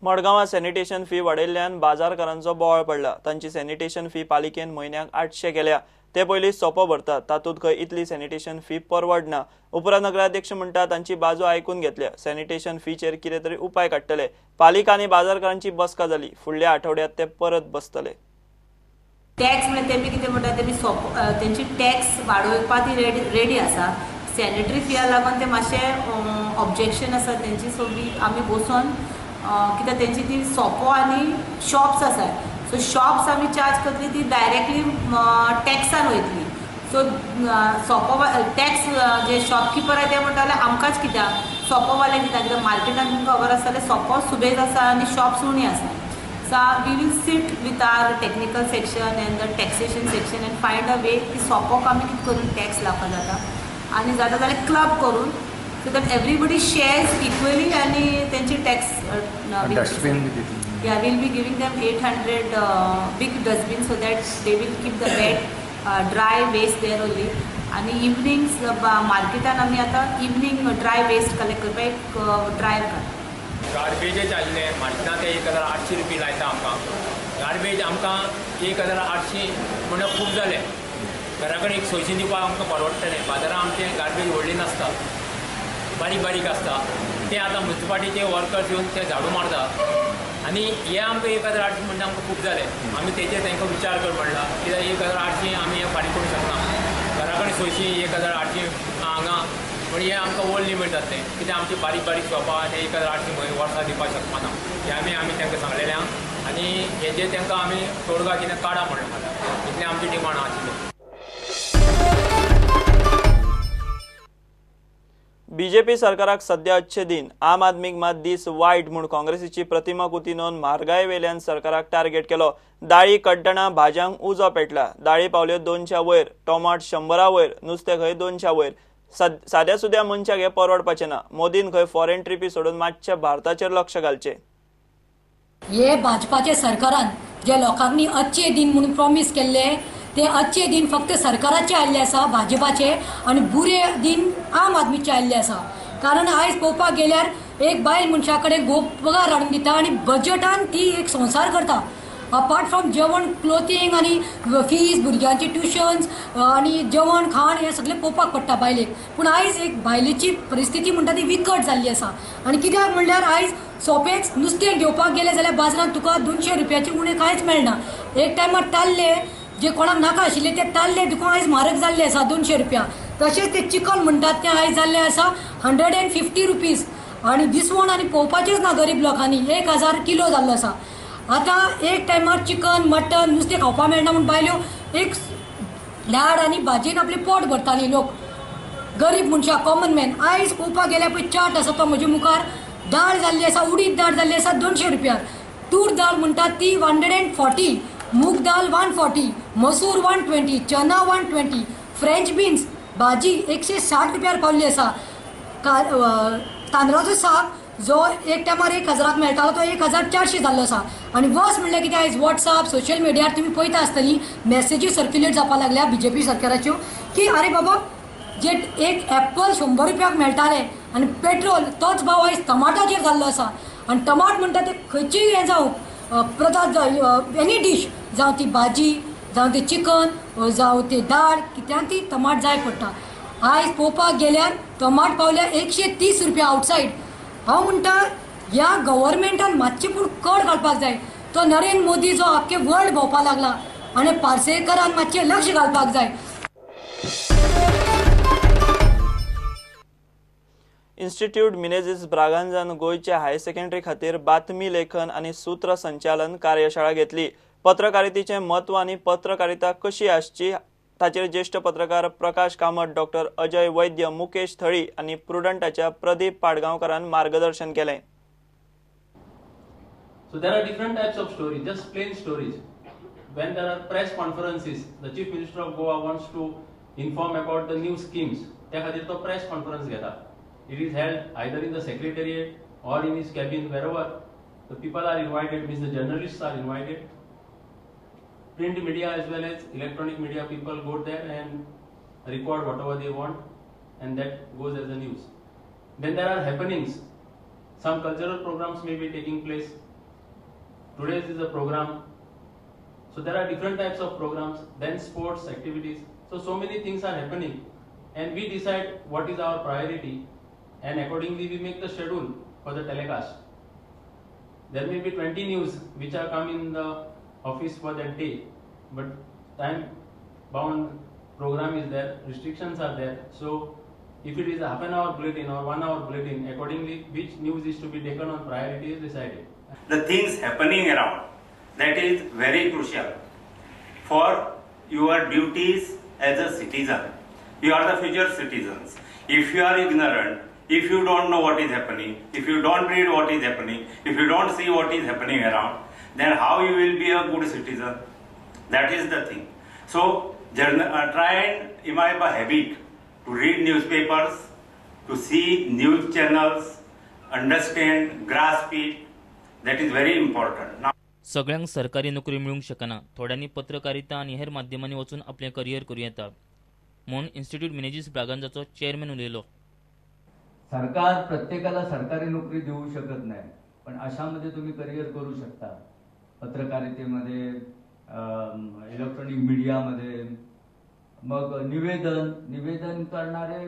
मडगांवां sanitation fee वाडयल्ल्यान बाजारकारांचो बोवाळ पडला. तांची सॅनिटेशन फी पालिकेन म्हयन्याक 800 केल्या. ते पयलीं सोपो भरतात, तातूंत खंय इतली सॅनिटेशन फी परवडना. उपरांत नगराध्यक्ष म्हणटा तांची बाजू आयकून घेतल्या. सॅनिटेशन फीचेर कितें तरी उपाय काडटले. पालिका आनी बाजारकारांची बसका जाली. फुडल्या आठवड्यात ते परत बसतले. टॅक्स म्हणजे तेमी कितें म्हणटा, तेमी सोपो तेंची टॅक्स वाडोवपा ती रेडी आसा. सॅनिटरी फिया लागून ते मातशें ऑब्जेक्शन आसा तेंची. सो आमी बसोन कित्याक तेंची ती सोपो आनी शॉप्स आसा, सो शॉप्स आमी चार्ज करतली ती डायरेक्टली टॅक्सान वयतली. सो सोपो टॅक्स जे शॉपकिपर आसा ते म्हणटाले आमकांच कित्याक, सोपोवाले कित्याक, कित्याक मार्केटान तुमकां खबर आसतलें सोपो सुबेज आसा आनी शॉप्स उणी आसा. So we will sit with our technical section and the taxation section and find a way की सोपोक आमी कितें करून टॅक्स लावपा जाता आनी जाता जाल्यार क्लब करून so that everybody shares equally आनी तेंची tax. Yeah, we'll be giving them 800 big dustbins so that they will keep the wet, dry waste there only. आणि इवनिंग्स मार्केटान आमी आतां इवनिंग ड्राय वेस्ट कलेक्ट करपाक एक ड्रायव काडटा. गार्बेजच आसलें मार्केटांत 1800 रुपया लायता आमकां. गार्बेज आमकां 1800 म्हणल्यार खूब जालें. घरा कडेन एक 600 दिवपाक आमकां परवडटलें. बाजारांत आमचें गार्बेज व्हडली नासता, बारीक बारीक आसता. ते आतां मुन्सिपालिटीचे वर्कर्स येवन ते झाडू मारता आनी हे आमकां 1800 म्हणटा आमकां खूब जालें. आमी तेजेर तांकां विचार कर म्हणला कित्याक 1800 आमी हें फारीक करूंक शकना. घरा कडेन 600 1800 हांगा पूण हें आमकां ओल्ड लिमीट जातलें कित्याक आमची बारीक बारीक शॉपां ते 1800 वर्सां दिवपाक शकपाना. हें आमी तांकां सांगलेलें आहा आनी हेजेर तांकां आमी तोडगा कितें काडा म्हणलें, इतलें आमची डिमांड आशिल्ली. बीजेपी सरकाराक सध्या अच्छे दिन, आम आदमीक मात दीस वायट म्हूण काँग्रेसीची प्रतिमा कुतिनोन म्हारगाय वेल्यान सरकाराक टार्गेट केलो. दाळी कड्डणां भाज्यांक उजो पेटला. दाळी पावल्यो 200 वयर, टोमाट 100 वयर, नुस्तें खंय 200 वयर. साद्या सुद्या मनशाक हें परवडपाचें ना. मोदीन खंय फॉरेन ट्रिपी सोडून मातशें भारताचेर लक्ष घालचें. हे भाजपाचे सरकारान जे लोकांनी अच्छे दिन म्हणून प्रॉमीस केल्ले ते अच्छे दिन फक्त सरकाराचे आयिल्ले आसा, भाजपाचे, आनी बुरे दिन आम आदमीचे आयिल्ले आसा. कारण आयज पळोवपाक गेल्यार एक बायल मनशा कडेन घोव पगार हाडून दिता आनी बजटान ती एक संवसार करता. अपार्ट फ्रॉम जेवण, क्लोथींग आनी फीज, भुरग्यांची ट्युशन्स आनी जेवण खाण हें सगळें पळोवपाक पडटा बायलेक. पूण आयज एक बायलेची परिस्थिती म्हणटा ती विकट जाल्ली आसा. आनी कित्याक म्हणल्यार आयज सोंपेंच नुस्तें घेवपाक गेलें जाल्यार बाजारांत तुका 200 रुपयाचे उणें कांयच मेळना. एक टायमार ताल्ले जे कोणाक नाका आशिल्ले ते ताल्ले तुका आयज म्हारग जाल्ले आसा 200 रुपया. तशेंच ते चिकन म्हणटात तें आयज जाल्लें आसा 150 रुपीज. आनी दिसवण आनी पळोवपाचेंच ना गरीब लोकांनी, 1000 किलो जाल्लो आसा. आतां एक टायमार चिकन मटन नुस्तें खावपाक मेळना म्हूण बायल्यो एक लाड आनी भाजयेन आपलें पोट भरताली लोक, गरीब मनशां, कॉमन मॅन. आयज पळोवपाक गेल्यार पळय चार्ट आसा तो म्हजे मुखार, दाळ जाल्ली आसा, उडीद दाळ जाल्ली आसा 200 रुपया, तूर दाळ म्हणटात ती 140, मूग दाल 140, मसूर 120, चना 120, फ्रेंच बीन्स भाजी 160 रुपयार पावल्ली आसा. तांदळाचो साक जो एक टायमार 1000 मेळटालो तो 1400 जाल्लो आसा. आनी वर्स म्हणल्यार कितें, आयज वॉट्सअप सोशल मिडियार तुमी पळयता आसतली मॅसेजी सर्क्युलेट जावपाक लागल्या बीजेपी सरकाराच्यो की आरे बाबा जे एक एप्पल 100 रुपयाक मेळटाले आनी पेट्रोल तोच भाव आयज टमाटाचेर जाल्लो आसा. आनी टमाट म्हणटा ते खंयचीय हें जावं पदार्थ जावं, एनी डीश जावं, ती भाजी जावं, ती चिकन जावं, ती दाळ, कित्यान ती टमाट जाय पडटा. आयज पळोवपाक गेल्यार टमाट पावल्या 130 रुपया आवटसायड. हांव म्हणटा ह्या गव्हर्मेंटान मातशें पूण कड घालपाक जाय. तो नरेंद्र मोदी जो आख्खे वर्ल्ड भोंवपाक लागला आनी पार्सेकरान मातशें लक्ष घालपाक जाय. इन्स्टिट्यूट मिनेझिस ब्रागांझान गोंयच्या हायर सेकंडरी खातीर बातमी लेखन आनी सूत्र संचालन कार्यशाळा घेतली. पत्रकारितेचें म्हत्व आनी पत्रकारिता कशी आसची ताचेर ज्येष्ठ पत्रकार प्रकाश कामत, डॉक्टर अजय वैद्य, मुकेश थळी आनी प्रुडंटाच्या प्रदीप पाडगांवकारान मार्गदर्शन केलें. So there are different types of stories, just plain stories. When there are press conferences, the Chief Minister of Goa wants to inform about the new schemes. त्या खातीर तो press conference घेता. It is held either in the secretariat or in his cabin, wherever the people are invited, means the journalists are invited. Print media as well as electronic media people go there and record whatever they want, and that goes as a news. Then there are happenings. Some cultural programs may be taking place. Today's is a program. So there are different types of programs, then sports activities. So many things are happening and we decide what is our priority and accordingly we make the schedule for the telecast. There may be 20 news which are come in the office for that day, but time bound program is there, restrictions are there. So if it is a half an hour bulletin or 1 hour bulletin, accordingly which news is to be taken on priority is decided. The things happening around, that is very crucial for your duties as a citizen. You are the future citizens. If you are ignorant, if you don't know what is happening, if you don't read what is happening, if you don't see what is happening around, then how you will be a good citizen? That is the thing. So try and imbibe a habit to read newspapers, to see news channels, understand, grasp it. That is very important. Now, सगळ्यांक सरकारी नोकरी मेळूंक शकना. थोड्यांनी पत्रकारिता आनी हेर माध्यमांनी वचून आपलें करियर करूं येता म्हूण इन्स्टिट्यूट मिनेजीस ब्रागांजाचो चेअरमॅन उलयलो. सरकार प्रत्येकाला सरकारी नोकरी देऊ शकत नाही, पण अशामध्ये तुम्ही करिअर करू शकता. पत्रकारितेमध्ये, इलेक्ट्रॉनिक मीडियामध्ये, मग निवेदन करणारे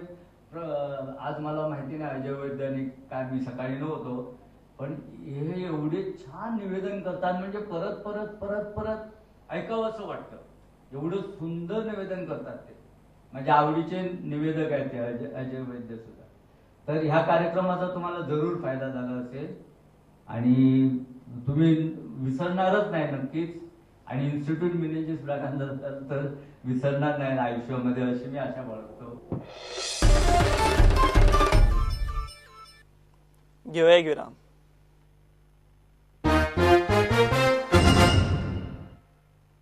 आज मला माहिती नाही अजय वैद्यांनी काय, मी सकाळी नव्हतो, पण हे एवढे छान निवेदन करतात म्हणजे परत परत परत परत ऐकावं असं वाटतं, एवढं सुंदर निवेदन करतात ते. माझ्या आवडीचे निवेदक आहेत ते अजय वैद्य सुद्धा. तर ह्या कार्यक्रमाचा तुम्हाला जरूर फायदा झाला असेल आणि तुम्ही विसरणारच नाही नक्कीच, आणि इन्स्टिट्यूट मिनेजीस ब्रागांजा तर विसरणार नाही आयुष्यामध्ये अशी मी आशा बाळगतो. घेऊया एक विराम.